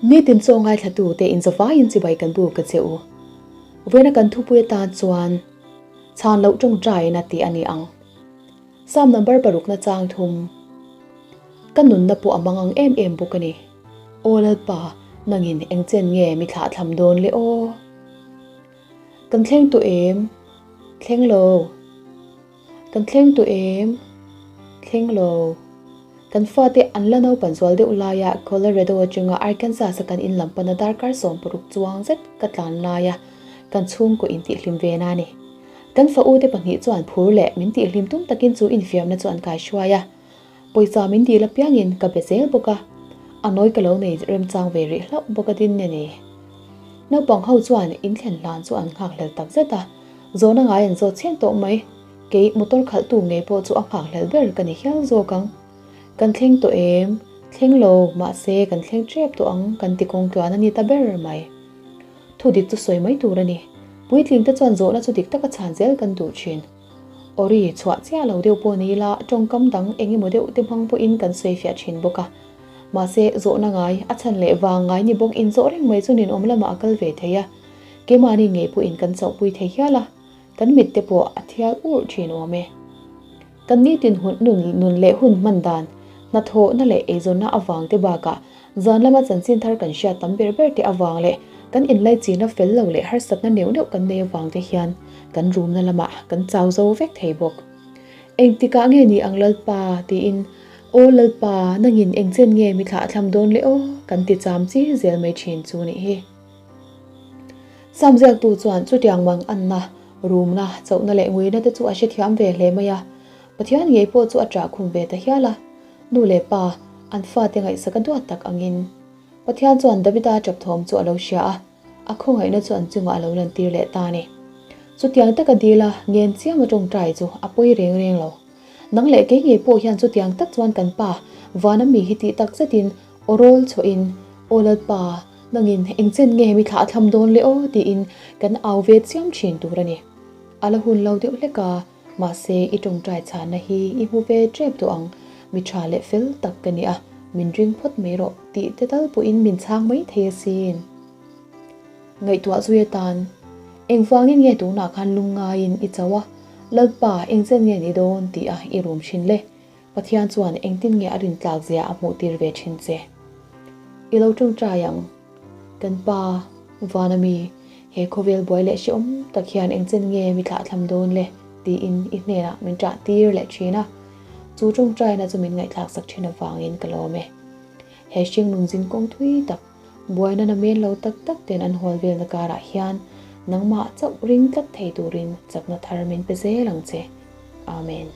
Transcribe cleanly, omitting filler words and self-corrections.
Nitin chaw ngaithlatute inzavaiin chibai kan buk a che u. Vawiina kan thupui atan chuan chhan loh tawngtaina tih a ni ang. Psalm number parukna chang thum. Ka nunna pawh a mang ang em em bawk a ni. Aw Lalpa, nangin eng chen nge mi thlah tham dawn le aw? Kan thleng tawh em? Thleng lo. Kan thleng tawh em? Thleng lo. Kan fate an la naupan zual deuh laia Colorado atanga Arkansas a kan in lam pana darkar 60 chuang zet ka tlan laia kan chhungkaw intihhlim ve na a ni. Kan fa ute pahnih chuan phur leh min tihhlim tum takin chu infiamna chu an kaihruai a. Pawisa min dil apiangin ka be zel bawk a, a nawi ka lo nei remchang ve rih hlauh bawk a din a ni. Naupang ho chuan in thlen hlan chu an nghakhlel tak zet a, zawhna ngai an zawt chhian tawh mai. Kei motor khalhtu ngei pawh chu a nghakhlel ber ka ni hial zawk ang. Kan thleng tawh em? Thleng lo, mahse kan thleng tep tawh ang kan ti kawng tluan a ni ta ber mai. Thu dik chu sawi mai tur a ni. Puitling te chuan zawhna chu dik taka chhan zel kan duh thin. Awri chhuah chiah lo deuh pawh ni ila tawngkam dang eng emaw deuh te hmang pawhin kan sawi fiah thin bawk a. Mahse, zawhna ngai, a chhan leh vang ngai ni bawk inzawh reng mai chu ninawm lamah a kal ve thei a. Keimahni ngei pawhin kan chauhpui thei hial a, kan mit te pawh a thial urh thin awm e. Kan nitin hun nun nun leh hun hman dan, hnathawhna leh eizawnna avang te bakah zan lama chanchin thar kan hriat tam ber ber te avang leh kan inlaichina fel lo leh harsatna neuh neuh kan nei avang te hian kan rumna lamah kan chau zo vek thei bawk. Engtikah nge ni ang Lalpa? tiin Aw Lalpa, nangin engchen nge mi thlah thlam dawn le aw? kan ti cham chi zel mai thin chu nih hi. Sam ziaktu chuan chutiang mang anna, rumna, chauhna leh nguina te chu a hrethiam ve hle mai a. Pathian ngei pawh chu a ṭah khum ve ta hial a. Nu leh pa, an fate ngaihsak a duat tak angin. Pathian chuan Davida ṭap thawm chu a lo hria a, a khawngaihna chu an chungah a lo lantir leh ta a ni. Chutiang taka dila ngen chiam a ṭawngṭai chu a pawi reng reng lo. Nang leh kei ngei pawh hian chutiang tak chuan kan pa vana mi hi tih tak zetin aw rawl chhuahin, Aw Lalpa, nangin engchen nge mi thlah thlam dawn le aw tiin kan au ve chiam thin tur a ni. A la hun lo deuh hlek a, mahse i tawngtai chhanna hi i hmu ve tep duh ang, mi tha leh fel tak ka ni a, min ring phawt mai rawh tih te tal pawhin min chhang mai thei asin. Ngaihtuah zui atan, Engvangin nge tunah khan lungngaiin i chauh a, Lalpa engchen nge ni dawn tih a i rum thin le? Pathian chuan engtin nge a rintlak zia a hmuhtir ve thin che? I lo tawngtai ang. Kan Pa, Vana mi, he khawvel buai leh hrehawm tak hian engchen nge mi thlahthlam dawn le? tiin i hnenah min ṭah tir leh thin a. Chu tawngtaina chu min ngaihthlak sak thin avangin ka lawm e. He hringnun zinkawng thui tak, Buaina na men lo tak tak ten an hawl velna karah hian nangmah chauh ring tlat thei turin chakna thar min pe zel ang che. Amen.